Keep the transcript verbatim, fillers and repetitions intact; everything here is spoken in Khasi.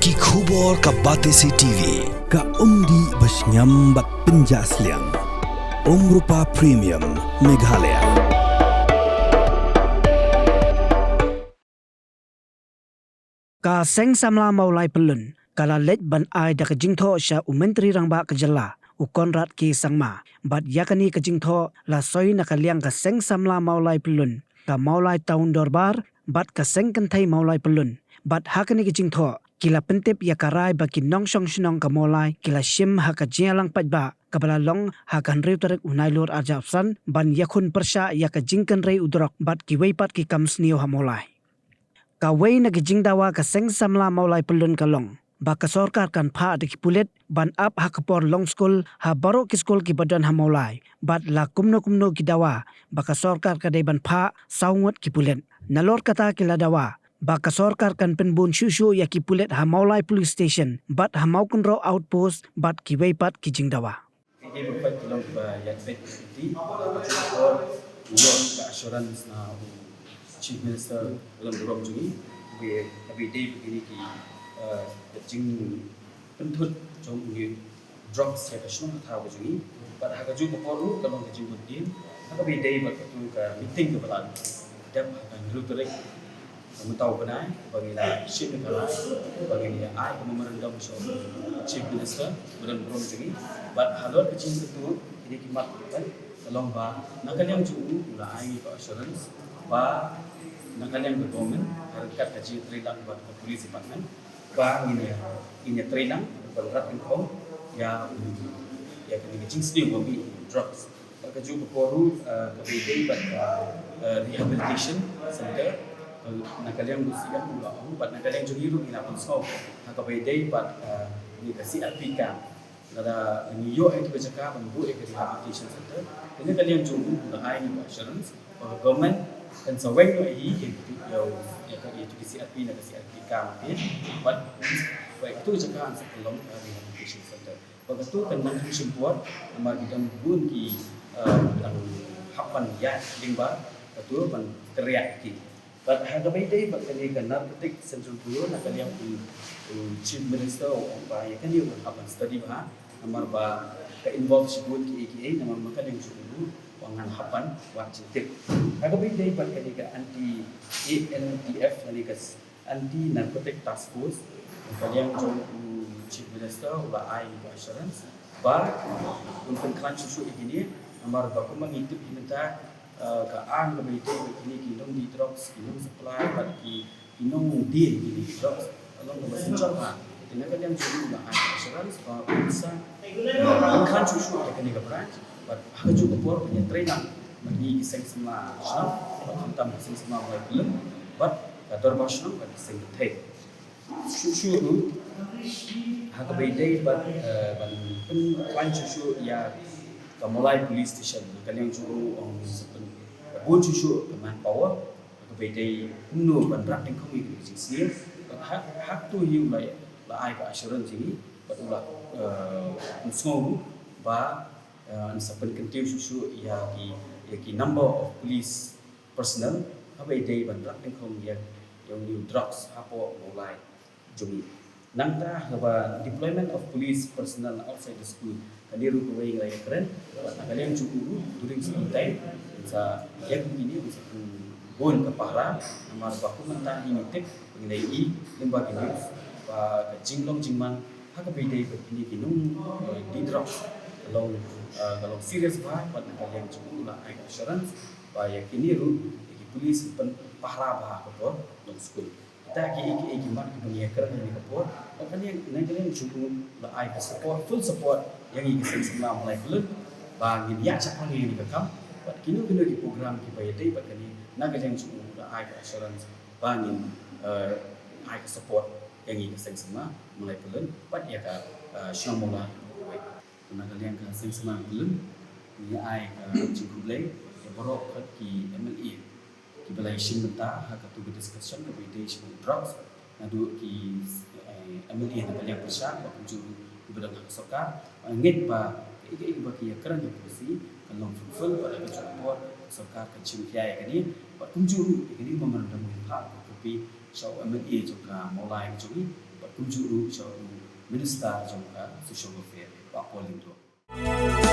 Ki khubor ka Batesi T V, ka umdih ba shngiam bad pynjah sliang. Umrupa Premium, Meghalaya. Ka Seng Samla Mawlai Pyllun ka la leit ban ai da ka jingthoh sha u Myntri Rangbah ka Jylla, u Conrad K Sangma, bad ïa kane ka jingthoh la soi na ka liang ka Seng Samla Mawlai Pyllun, ka Mawlai Town Dorbar bad ka Seng Kynthei Mawlai Pyllun. Bad ha kane ka jingthoh ki la pyntip ïa ka rai ba ki nongshong shnong ka Mawlai ki la shim ha ka jingïalang paidbah kaba la long ha ka hynriew tarik u Nailur arhajar arphew san ban ïakhun pyrshah ïa ka jingkynrei u drok bad kiwei pat ki kam sniew ha Mawlai. Kawei na ki jingdawa ka Seng Samla Mawlai Pyllun ka long ba ka sorkar kan phah da ki pulit ban ap ha ka por long skul ha baroh ki skul kiba don ha Mawlai, bad la kumno kumno ki dawa ba ka sorkar ka dei ban phah saw ngut ki pulit. Nalor kata ki la dawa ba ka sorkar kan pynbun shuh shuh ïa ki pulit ha Mawlai Police Station bad ha Mawkynrew Outpost bad kiwei pat ki jingdawa. Ki dei ban peit ki long kiba ïaid beit ki dei, ka por ïoh ka assurance na u Chief Minister Lalduhrum jong ngi, ba ka ba dei ba kine ki, eh, ka jingpynthut jong u drugs ïa ka shnong ka thaw ka jong ngi. Bad ha kajuh ka por ruh ka long ka jingbym dei, ha kaba dei bad katu ka meeting kaba la dep ha ka hynriew tarik ka mynta u bnai, ba ngi la shim ïa ka rai ba ngin ïa ai ka memorandum sha u Chief Minister ba don burom jong ngi. Bad halor ka jingkyntu kine ki mat ki peit ka long ba na ka liang jong u u la ai ngi ka assurance ba na ka liang ka government ha ryngkat ka jingïatreilang bad ka police department ba ngin ïa, ngin ïatreilang ban rat nyngkong ïa, ïa kane ka jingsniew ba mih drugs. Bad kajuh ka por ruh, eh, kaba ïadei bad, eh, rehabilitation center, eh, na ka liang u C M u la ong, bad na ka liang jong ngi ruh ngi la pynsngew ha kaba ïadei bad, eh, kane ka C R P camp. Lada ngi ïoh ïa katu ka jaka ban buh ïa ka rehabilitation center, te na ka liang jong u u la ai ngi ka assurance ba ka government kan sa weng noh ïa, ïa katu, ïa, ïa ka, ïa katu ka C R P na ka C R P camp, eh, bad, bad katu ka jaka kan sa pynlong ka rehabilitation center. Ba katu kan nang shim por, namar ki dang bun ki, eh, dang hap ban ïaid lyngba katu ban kyrriah ki. Bad ha kaba ïadei bad kane ka Narcotic Central Bureau na ka liang u, u Chief Minister u ong ba ïa kane u hap ban study bha, namar ba ka involve shibun kiei kiei, namar ma ka liang jong u u ong ngan hap ban wad jingtip. Ha kaba ïadei bad kane ka anti A N T F, kane ka Anti Narcotic Task Force, na ka liang jong u Chief Minister u la ai ka assurance ba un pynkhlaiñ shuh shuh ïa kine, namar ba kumba ngi tip hi mynta, eh, ka aiñ kaba ïadei bad kine ki nongdie drugs, ki nong supply bad ki, ki nongdie kine ki drugs ka long kaba synshar bha. Te na ka liang jong u la ai ka assurance ba un sa, eh, pynkhlaiñ shuh shuh ïa kane ka branch bad ha kajuh ka por ban ïatreilang bad ngi ki seng samla shnong bad khamtam ki seng samla Mawlai Pyllun bad ka dorbar shnong bad ki seng kynthei. Shuh shuh ruh ha kaba ïadei bad, eh, ban pynkhlaiñ shuh shuh ïa ka Mawlai Police Station, na ka liang jong u ong sa pynbun shuh shuh ka manpower ha kaba ïadei kumno ban rat nyngkong ïa ka jingsniew. Bad ha, ha katu hi u la, la ai ka assurance ïa ngi bad u la, eh, pynsngew ruh ba, eh, yn sa pynkyntiew shuh shuh ïa ki, ïa ki number of police personnel haba ïadei ban rat nyngkong ïa, ïa une u drugs hapoh Mawlai jong ngi. Nangta haba deployment of police personnel outside the school, kane ruh kawei ngi la ïakren bad na ka liang jong u ruh during school time un sa ïa kine un sa pynbun ka pahara, namar ba kum mynta ngi tip ngi la ïohi lyngba ki news ba ka jinglong jingman ha kaba ïadei bad kine ki nong, eh, die drugs ka long, eh, ka long serious bha. Bad na ka liang jong u la ai ka assurance ba ïa kine ruh ïa ki police pynpahara bha ha ka por long school. Kita kiei kiei ki mat kiba ngi ïakren ha kane ka por. Bad na ka liang, na ka liang jong u la ai ka support, full support ïa ngi ki seng samla Mawlai Pyllun ba ngin ïaid shaphrang ïa kane ka kam. Bad kino kino ki program kiba ïadei bad kane, na ka liang jong u la ai ka assurance ba ngin, eh, ai ka support ïa ngi ki seng samla Mawlai Pyllun bad ïa ka, eh, shnong Mawlai. Na ka liang ka seng samla Pyllun ngi ai ka jingkhublei ïa baroh ki M L A kiba la ïashim bynta ha katu ka discussion kaba ïadei shaphang drugs, naduh ki, eh, M L A na ka liang pyrshah bad kumjuh kiba don ha ka sorkar. Ngeit ba kiei kiei ba ki ïakren ha kane ka sngi kan long fruitful bad ha kajuh ka por ka sorkar kan shim khia ïa kane. Bad kumjuh ruh ïa kane ka memorandum ngin phah ka copy sha u M L A jong ka Mawlai ka jong ngi. bad kumjuh ruh sha u Minister jong ka Social Welfare, Bah Paul Lyngdoh.